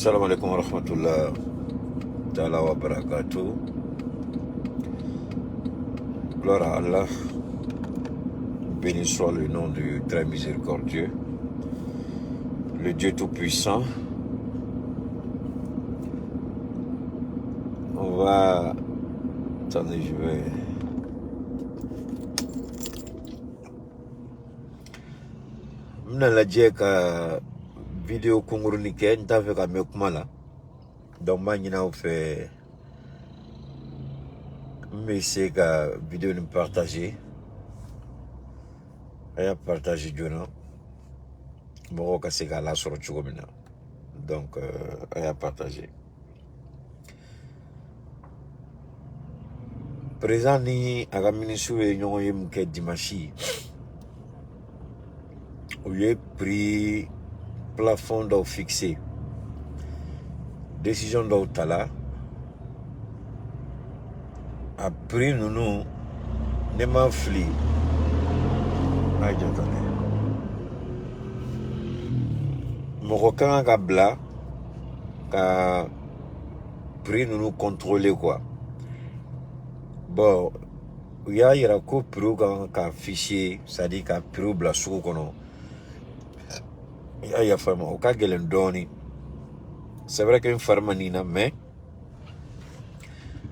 Salam alaikum wa rahmatullah ta'ala wa barakatuh. Gloire à Allah. Béni soit le nom du très miséricordieux, le Dieu Tout-Puissant. On va... Attendez, je vais... N bɛna lajɛ ka video kunkurunin kɛ, n t'a fɛ ka mɛn kuma la, donc n b'a ɲini aw fɛ, n bɛ se ka video nin partager. A y'a partager joona, mɔgɔw ka se k'a lasɔrɔ cogo min na. Donc a y'a partager. Président ni a ka ministre ye ɲɔgɔn ye min kɛ dimanche, u ye prix plafond dɔw fixé, décision dɔw tala. A prix ninnu, ne ma fili, a ye jɔ dɛ, mɔgɔ ka kan ka bila ka prix ninnu contrôler quoi. Bon, u y'a yira ko prix ka kan ka afficher, c'est à dire ka prix bila sugu kɔnɔ. I y'a yafa ma, o ka gɛlɛn dɔɔnin. C'est vrai que n fari ma nin na, mais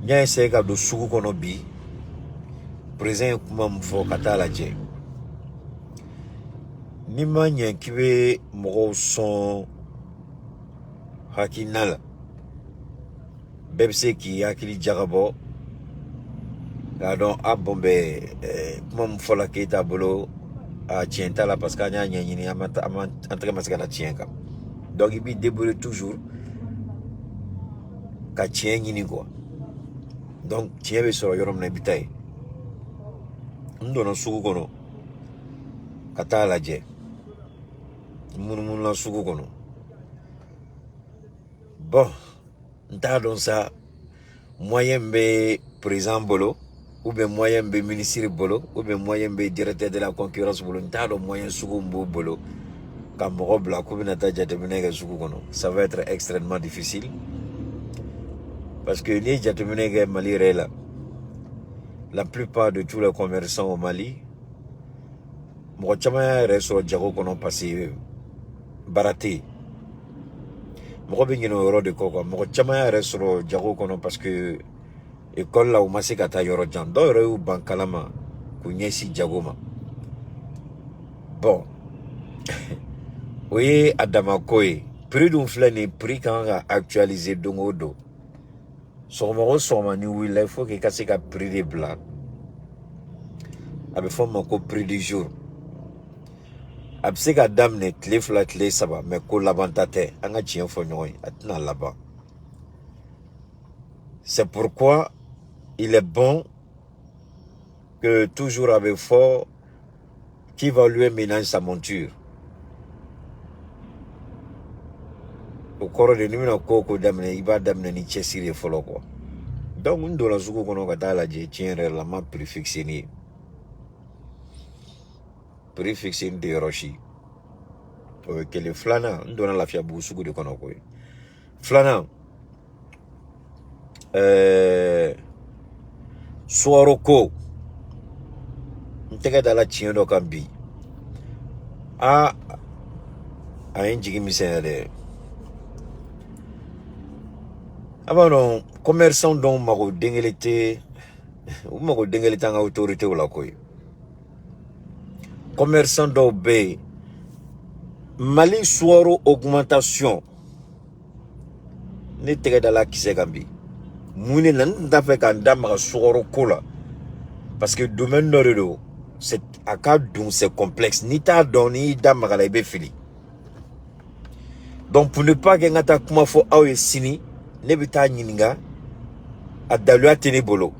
n y'a essayé ka don sugu kɔnɔ bi. Président ye kuma min fɔ, ka taa lajɛ, n'i ma ɲɛ k'i bɛ mɔgɔw sɔn hakilina la, bɛɛ bɛ se k'i hakili jagabɔ k'a dɔn a bɔn bɛ kuma min fɔla Keyita bolo, a tiɲɛ t'a la, parce que an y'a ɲɛɲini, an ma an tɛgɛ ma se ka na tiɲɛ kan. Donc i b'i débrouiller toujours ka tiɲɛ ɲini quoi. Donc tiɲɛ bɛ sɔrɔ yɔrɔ min na, i bɛ taa yen. N donna sugu kɔnɔ ka taa lajɛ, n munumununa sugu kɔnɔ. Bon, n t'a dɔn sa, moyen bɛ président bolo, ou bien moyen bɛ ministre bolo, ou bien moyen bɛ directeur de la concurrence bolo. N t'a dɔn moyen sugu min b'u bolo ka mɔgɔ bila k'u bɛna taa jateminɛ kɛ sugu kɔnɔ. Ça va être extrêmement difficile, parce que n'i ye jateminɛ kɛ Mali yɛrɛ la, la plupart de tous les commerçants au Mali, mɔgɔ caman y'a yɛrɛ sɔrɔ jago kɔnɔ parce que baara tɛ yen. Mɔgɔ bɛ ɲinɛ o yɔrɔ de kɔ quoi. Mɔgɔ caman y'a yɛrɛ sɔrɔ jago kɔnɔ parce que école la, u ma se ka taa yɔrɔ jan. Dɔw yɛrɛ y'u ban kalan ma k'u ɲɛsin jago ma. Bon, o ye a dama ko ye. Prix dun filɛ nin ye, prix kan ka actualiser don o don, sɔgɔma o sɔgɔma. Ni wulila, il faut que i ka se ka prix de bila. A bɛ fɔ o ma ko prix du jour. A bɛ se ka daminɛ tile 2, tile 3, mais ko laban ta tɛ. An ka tiɲɛ fɔ ɲɔgɔn ye, a tɛna laban. C'est pourquoi il est bon que toujours a bɛ fɔ qui va lui ménage sa monture. O kɔrɔ de, n'i bɛna ko o ko daminɛ, i b'a daminɛ ni cɛsiri ye fɔlɔ quoi. Donc n donna sugu kɔnɔ ka taa lajɛ, tiɲɛ yɛrɛ la, n ma prix fixé ni ye. Prix fixé n tɛ yɔrɔ si. O ye kelen. Filanan, n donna Lafiyabugu sugu de kɔnɔ koyi. Filanan, sukaro ko, n tɛgɛ dala tiɲɛ dɔ kan bi. A ye n jigi misɛnya dɛ. A b'a dɔn, commerçant dɔw mago den kelen tɛ, u mago den kelen t'an ka autorités la koyi. Commerçant dɔw bɛ yen, Mali sukaro augmentation, ne tɛgɛ dala kisɛ kan bi. Mun de la n tun t'a fɛ ka n da maga sukaro ko la? Parce que domaine dɔ de don, c'est a ka dun, c'est complexe. N'i t'a dɔn, n'i y'i da maga la, i bɛ fili. Donc pour ne pas que n ka taa kuma fɔ aw ye sini, ne bɛ taa ɲininka, a daluya tɛ ne bolo.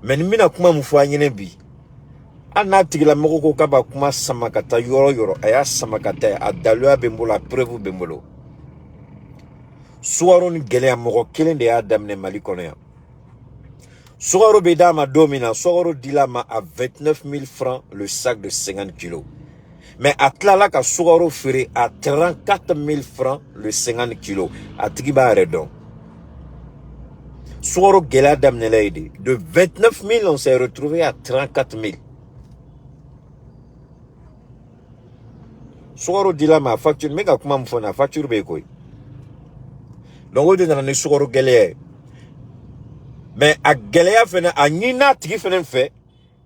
Mais ni n bɛna kuma min fɔ an ɲɛnɛ bi, hali n'a tigilamɔgɔ ko k'a b'a kuma sama ka taa yɔrɔ o yɔrɔ, a y'a sama ka taa, a daluya bɛ n bolo, a preuve bɛ n bolo. Sukaro ni gɛlɛya, mɔgɔ kelen de y'a daminɛ Mali kɔnɔ yan. Sukaro bɛ d'a ma don min na, sukaro dil'a ma à 29 000 francs le sac de 50 kilos. Mais a tilala ka sukaro feere à 34 000 francs le 50 kilos. A tigi b'a yɛrɛ dɔn. Sukaro gɛlɛya daminɛla yen de. De 29 000, on s'est retrouvé à 34 000. Sukaro dila ma a facture, n bɛ ka kuma min fɔ nin ye, a facture bɛ yen koyi. Donc o de nana ni sukaro gɛlɛya ye. Mais a gɛlɛya fɛnɛ, a ɲin'a tigi fɛnɛ fɛ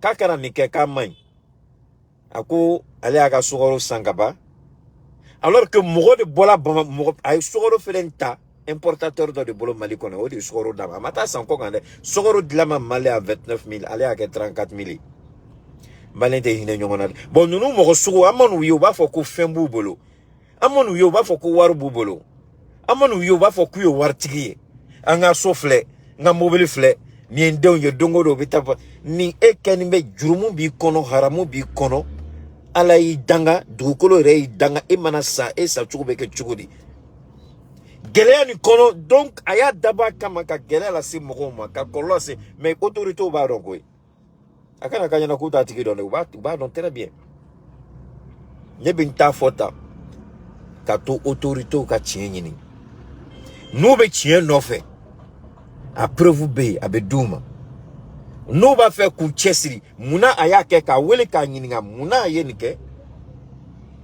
k'a kana nin kɛ, k'a man ɲi. A ko ale y'a ka sukaro san ka ban. Alors que mɔgɔ de bɔra Bama, mɔgɔ a ye sukaro fɛnɛ ta importateur dɔ de bolo Mali kɔnɔ, o de ye sukaro d'a ma. A ma taa san kɔ kan dɛ. Sukaro dila ma Mali à 29 000, ale y'a kɛ 34 000 ye. Malien tɛ hinɛ ɲɔgɔn na dɛ. Bon, ninnu mɔgɔ sugu, an man'u ye, u b'a fɔ ko fɛn b'u bolo. An man'u ye, u b'a fɔ ko wari b'u bolo. An man'u ye, u b'a fɔ k'u ye waritigi ye. An ka so filɛ, n ka mobili filɛ, nin ye n denw ye, don o don u bɛ taa fɔ nin e kɛnin bɛ jurumu b'i kɔnɔ, haramu b'i kɔnɔ. Ala y'i danga, dugukolo yɛrɛ y'i danga, e mana sa, e sa cogo bɛ kɛ cogo di? Gɛlɛya nin kɔnɔ, donc a y'a dabɔ a kama ka gɛlɛya lase mɔgɔw ma, ka kɔlɔlɔ lase, mais autorités b'a dɔn koyi. A kana k'a ɲɛna k'u t'a tigi dɔn dɛ, u b'a dɔn très bien. Ne bɛ n ta fɔ tan ka to autorités ka tiɲɛ ɲini. N'u bɛ tiɲɛ nɔfɛ, a preuve bɛ yen, a bɛ d'u ma. N'u b'a fɛ k'u cɛsiri, munna a y'a kɛ, k'a wele k'a ɲininka munna a ye nin kɛ,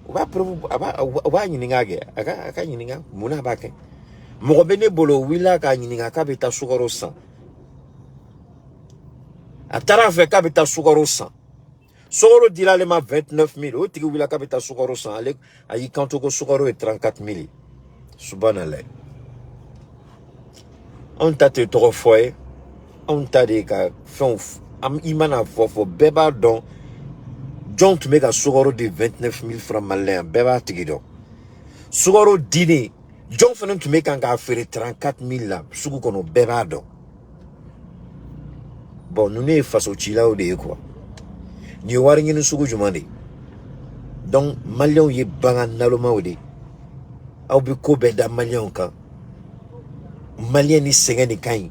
u b'a preuve, a b'a u b'a ɲininka kɛ, a ka ɲininka munna a b'a kɛ. Mɔgɔ bɛ ne bolo, o wulila k'a ɲininka k'a bɛ taa sukaro san. A taara a fɛ k'a bɛ taa sukaro san. Sukaro dira ale ma 29 000. O tigi wulila k'a bɛ taa sukaro san. Ale a y'i kanto ko sukaro ye 34 000 ye. Subhanallah. Anw ta tɛ tɔgɔ fɔ ye. Anw ta de ye ka fɛnw, i mana fɔ fɔ, bɛɛ b'a dɔn jɔn tun bɛ ka sukaro di 29 000 francs malien, bɛɛ b'a tigi dɔn. Sukaro dilen, jɔn fana tun bɛ kan k'a feere 34 000 la sugu kɔnɔ, bɛɛ b'a dɔn. Bon, ninnu ye faso cilaw de ye quoi. Nin ye wari ɲini sugu jumɛn de ye? Donc malienw ye bagan nalomaw de ye. Aw bɛ ko bɛɛ da malienw kan. Malien ni sɛgɛn de ka ɲi.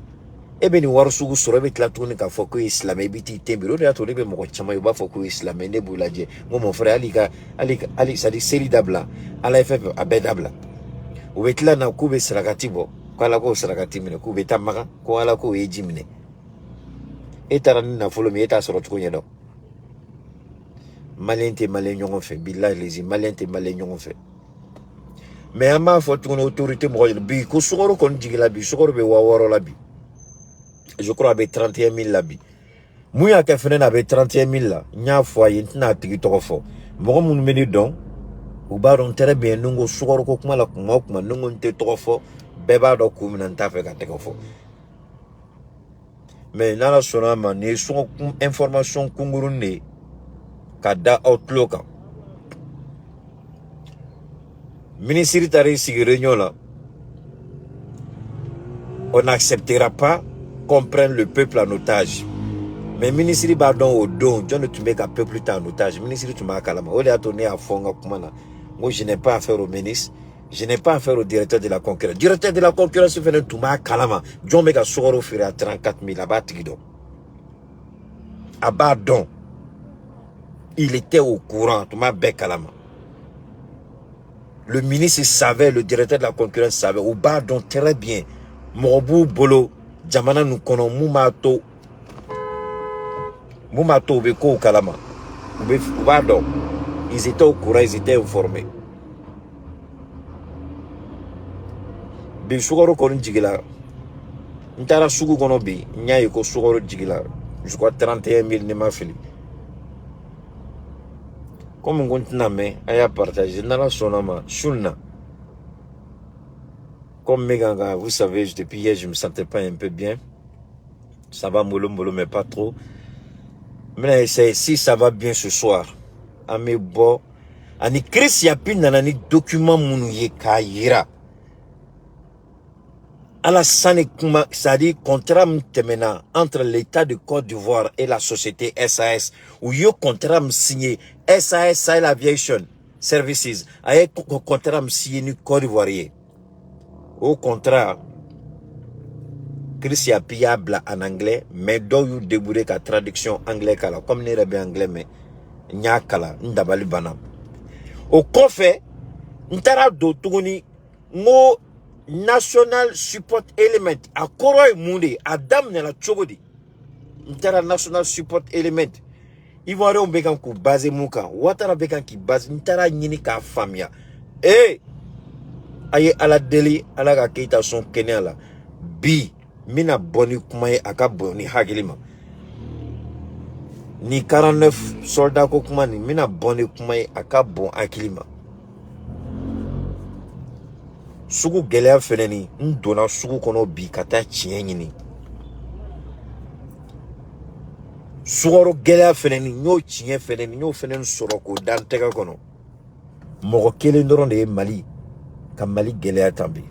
E bɛ nin wari sugu sɔrɔ, e bɛ tila tuguni k'a fɔ ko ye silamɛ, i bɛ t'i ten biri. O de y'a to ne bɛ mɔgɔ caman ye, u b'a fɔ k'u ye silamɛ, ne b'u lajɛ. N ko mon frère, hali ka hali hali c'est à dire seli dabila, Ala ye fɛn fɛn a bɛɛ dabila. U bɛ tila na k'u bɛ sarakati bɔ, ko Ala k'o sarakati minɛ, k'u bɛ taa Makan, ko Ala k'o ye ji minɛ. E taara ni nafolo min ye, e t'a sɔrɔ cogo ɲɛ dɔn. Malien tɛ malien ɲɔgɔn fɛ, bilahi lezi, malien tɛ malien ɲɔgɔn fɛ. Mais an b'a fɔ tuguni autorité mɔgɔ ɲɛna bi ko sukaro kɔni jiginna bi, sukaro bɛ 6000 la bi. Je crois a bɛ 31 000 la bi. Mun y'a kɛ fɛnɛ na, a bɛ 31 000 la? N y'a fɔ a ye, n tɛna a tigi tɔgɔ fɔ. Mɔgɔ minnu bɛ ne dɔn, u b'a dɔn très bien, ni n ko sukaro ko kuma la kuma o kuma, ni n ko n tɛ tɔgɔ fɔ, bɛɛ b'a dɔn kun min na n t'a fɛ ka tɛgɛ fɔ. Mais n'Ala sɔnna a ma, nin ye sɔngɔ information kunkurunin de ye ka da aw tulo kan. Ministre taara i sigi réunion la. On n'acceptera pas qu'on prenne le peuple en otage. Mais ministre b'a dɔn o don jɔn de tun bɛ ka peuple ta en otage. Ministre tun b'a kalama. O de y'a to ne y'a fɔ n ka kuma na. N ko je n'ai pas affaire au ministre. Je n'ai pas affaire au directeur de la concurrence. Directeur de la concurrence fɛnɛ tun b'a kalama. Jɔn bɛ ka sukaro feere à 34 000, a b'a tigi dɔn. A b'a dɔn. Il était au courant, a tun b'a bɛɛ kalama. Le ministre savait, le directeur de la concurrence savait. U b'a dɔn très bien. Mɔgɔ b'u bolo jamana nin kɔnɔ mun b'a to u bɛ kow kalama. U b'a dɔn. Ils étaient au courant, ils étaient informés. Bi sukaro kɔni jigila. N taara sugu kɔnɔ bi, n y'a ye ko sukaro jigila. Je crois 31 000, ne ma fili. Komi n ko n tɛna mɛn, a y'a partager. N'Ala sɔnna ma, su in na, comme Meganga, vous savez, depuis hier, je me sentais pas un peu bien. Ça va mollo mollo, mais pas trop. Mais si ça va bien ce soir, an bɛ bɔ ani Chris Yapi nana ni document minnu ye k'a yira Alassane kuma, c'est-à-dire contrat min tɛmɛna entre l'État de Côte d'Ivoire et la société SAS, u ye contrat min signé, SAS Sahel Aviation Services a ye contrat min signé ni Côte d'Ivoire ye, o contrat, Chris Yapi y'a bila en anglais, mais dɔw y'u débrouiller ka traduction anglais k'a la. Comme ne yɛrɛ bɛ anglais mɛn, n y'a kalan, n dabali banna. O kɔfɛ, n taara don tuguni, n ko national support element, a kɔrɔ ye mun de ye, a daminɛna cogo di? N taara national support element, Ivoiriyɛnw bɛ kan k'u base mun kan, Ouattara bɛ kan k'i base, n taara ɲini k'a faamuya. Ee, a ye Ala deli, Ala ka Keyita sɔn kɛnɛya la. Bi n bɛna bɔ ni kuma ye, a ka bon ni hakili ma. Ni 49 soldat ko kuma nin, n bɛna bɔ ni kuma ye, a ka bon hakili ma. Sugu gɛlɛya fɛnɛ ni n donna sugu kɔnɔ bi ka taa tiɲɛ ɲini. Sukaro gɛlɛya fɛnɛ ni n y'o tiɲɛ fɛnɛ ni n y'o fɛnɛ sɔrɔ k'o da n tɛgɛ kɔnɔ. Mɔgɔ kelen dɔrɔn de ye Mali ka Mali gɛlɛya tan bi.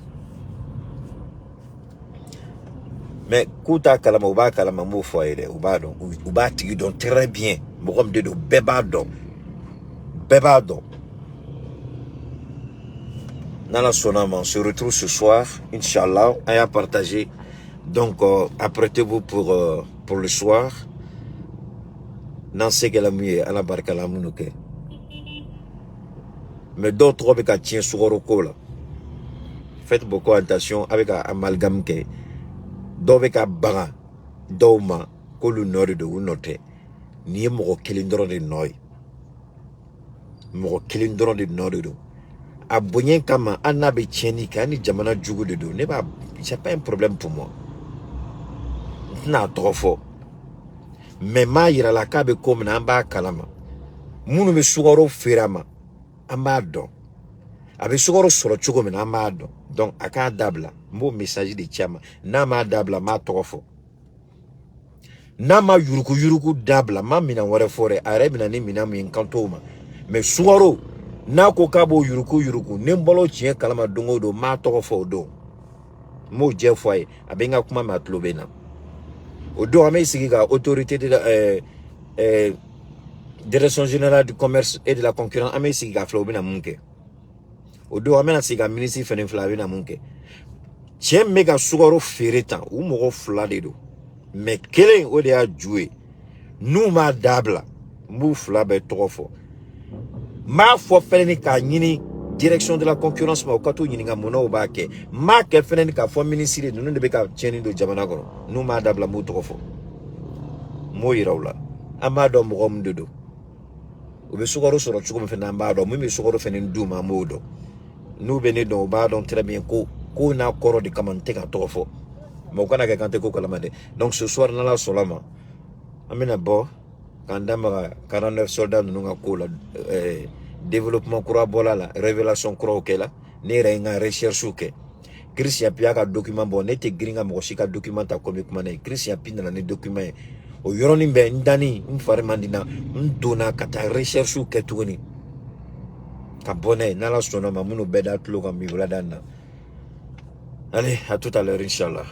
Mais k'u t'a kalama, u b'a kalama, n b'o fɔ a ye dɛ, u b'a dɔn, u b'a tigi dɔn très bien. Mɔgɔ min de don, bɛɛ b'a dɔn, bɛɛ b'a dɔn. N'Ala sɔnna ma, on se retrouve ce soir, Inch'Allah, a y'a partager. Donc, apprêtez-vous pour le soir. N'an se kɛla mun ye, Ala barika la, an minnu kɛ. Mais dɔw tɔgɔ bɛ ka tiɲɛ sukaro ko la. Faites beaucoup attention, a bɛ ka amalgame kɛ. Dɔw bɛ ka baga dɔw ma k'olu nɔ de don, u nɔ tɛ. Nin ye mɔgɔ kelen dɔrɔn de nɔ ye. Mɔgɔ kelen dɔrɔn de nɔ de don. A bonya kama, hali n'a bɛ tiɲɛni kɛ, hali ni jamana jugu de don, ne b'a, c'est pas un problème pour moi. N tɛna a tɔgɔ fɔ. Mais m'a yira la k'a bɛ ko min na, an b'a kalama. Minnu bɛ sukaro feere a ma, an b'a dɔn. A bɛ sukaro sɔrɔ cogo min na, an b'a dɔn. Donc a k'a dabila. N b'o message de ci a ma. N'a m'a dabila, n b'a tɔgɔ fɔ. N'a ma yuruku yuruku dabila, n ma minɛn wɛrɛ fɔ dɛ. A yɛrɛ bɛna ni minɛn min ye, n kan t'o ma. Mais sukaro, n'a ko k'a b'o yuruku yuruku, ni n bɔla o tiɲɛ kalama don o don, n m'a tɔgɔ fɔ o don. N b'o jɛ fɔ a ye, a bɛ n ka kuma mɛn, a tulo bɛ n na. O don, an bɛ sigi ka autorité de la direction générale du commerce et de la concurrence, an bɛ sigi ka filɛ, u bɛna mun kɛ. O don, an bɛna sigi ka ministre fɛnɛ filɛ, a bɛna mun kɛ. Cɛ min bɛ ka sukaro feere tan, u mɔgɔ fila de don. Mais kelen, o de y'a ju ye. N'u m'a dabila, n b'u fila bɛɛ tɔgɔ fɔ. N b'a fɔ fɛnɛ ni k'a ɲini direction de la concurrence ma, u ka t'u ɲininka mun na u b'a kɛ. N b'a kɛ fɛnɛ ni k'a fɔ ministre ninnu de bɛ ka tiɲɛni don jamana kɔnɔ. N'u m'a dabila, n b'u tɔgɔ fɔ. N b'o yira u la. An b'a dɔn mɔgɔ min de don. U bɛ sukaro sɔrɔ cogo min fɛnɛ, an b'a dɔn. Min bɛ sukaro fɛnɛ d'u ma, an b'o dɔn. N'u bɛ ne dɔn, u b'a dɔn très bien ko ko n'a kɔrɔ de kama n tɛ ka tɔgɔ fɔ. Mais u kana kɛ k'an tɛ ko kalama dɛ. Donc ce soir, n'Ala sɔnna ma, an bɛna bɔ k'an da maga 49 soldats ninnu ka ko la. Développement kura bɔla la, révélation kuraw kɛla. Ne yɛrɛ ye n ka recherche kɛ. Christian Pi y'a ka document bɔ. Ne tɛ girin ka mɔgɔ si ka document ta ko n bɛ kuma n'a ye. Christian Pi nana ni document ye. O yɔrɔnin bɛɛ, n danni n fari man di n na, n donna ka taa recherche kɛ tuguni ka bɔ n'a ye. N'Ala sɔnna ma, minnu bɛɛ da tulo kan bi wulada in na. Allez, à tout à l'heure, Inch'Allah.